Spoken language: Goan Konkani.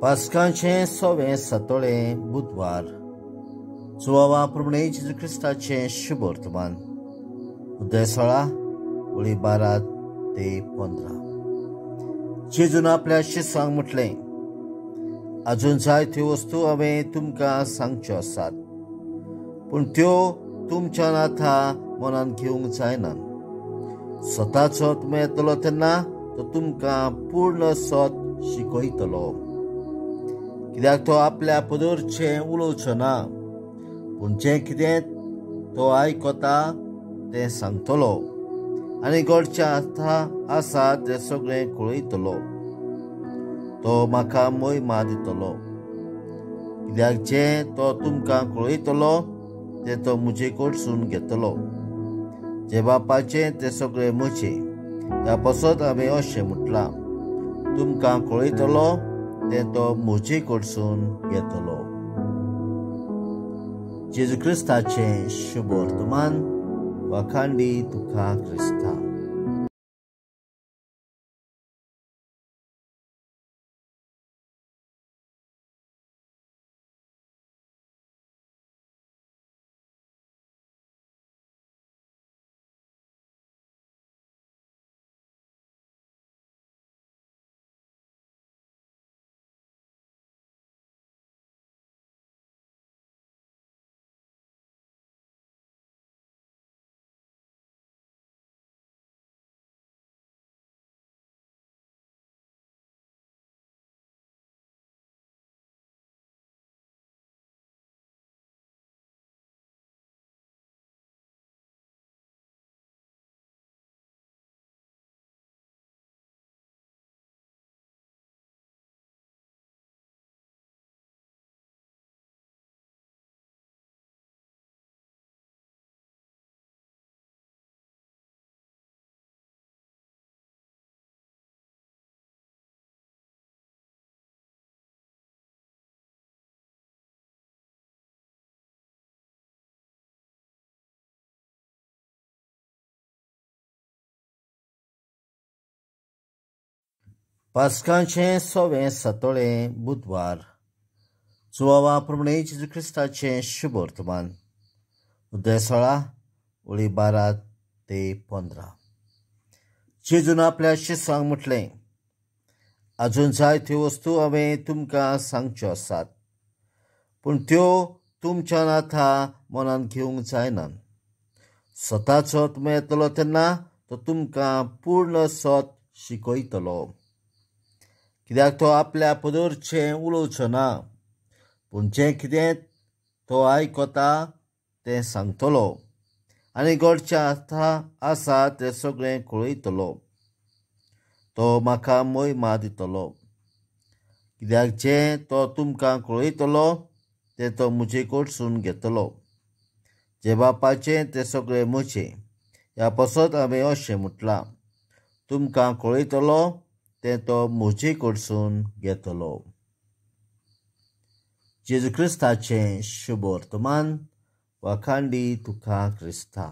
पास्कांचें सवें सातोळें बुधवार जुवावा प्रमाणे जेजू क्रिस्ताचें शुभ वर्तमान उदय 16 ओळी 12 ते 15. जेजून आपल्या शिसांक म्हटलें, अजून जायत्यो वस्तू हांवें तुमकां सांगच्यो आसात, पूण त्यो तुमच्यान आतां मनान घेवंक जायना. स्वताचो तुमी येतलो तेन्ना तो तुमकां पूर्ण सत शिकयतलो, कित्याक तो आपल्या पदरचें उलोवचो ना, पूण जें कितें तो आयकता तें सांगतलो आनी घडचें आतां आसा तें सगळें कळयतलो. तो म्हाका मोहिमा दितलो, कित्याक जें तो तुमकां कळयतलो तें तो म्हजे कडसून घेतलो. जें बापाचें तें सगळें म्हजें, ह्या पासत हांवें अशें म्हटलां, तुमकां कळयतलो तें तो म्हजे कडसून घेतलो. जेजू क्रिस्ताचें शुभ वर्तमान. वाखांडी तुका क्रिस्ता. पास्कांचें सवें सातोळें बुधवार जुवावा प्रमाणे जेजू क्रिस्ताचें शुभ वर्तमान उदय 16 ओळी 12 ते 15. जेजून आपल्या शिसांक म्हटलें, अजून जायत्यो वस्तू हांवें तुमकां सांगच्यो आसात, पूण त्यो तुमच्यान आतां मनान घेवंक जायना. स्वताचो तुमी येतलो तेन्ना तो तुमकां पूर्ण सत शिकयतलो, कित्याक तो आपल्या पदरचें उलोवचो ना, पूण जें कितें तो आयकता तें सांगतलो आनी घडचें आतां आसा तें सगळें कळयतलो. तो म्हाका मोहिमा दितलो, कित्याक जें तो तुमकां कळयतलो तें तो म्हजे कडसून घेतलो. जें बापाचें तें सगळें म्हजें, ह्या पासत हांवें अशें म्हटलां, तुमकां कळयतलो तें तो म्हजे कडसून घेतलो. जेजू क्रिस्ताचें शुभ वर्तमान. वाखांडी तुका क्रिस्ता.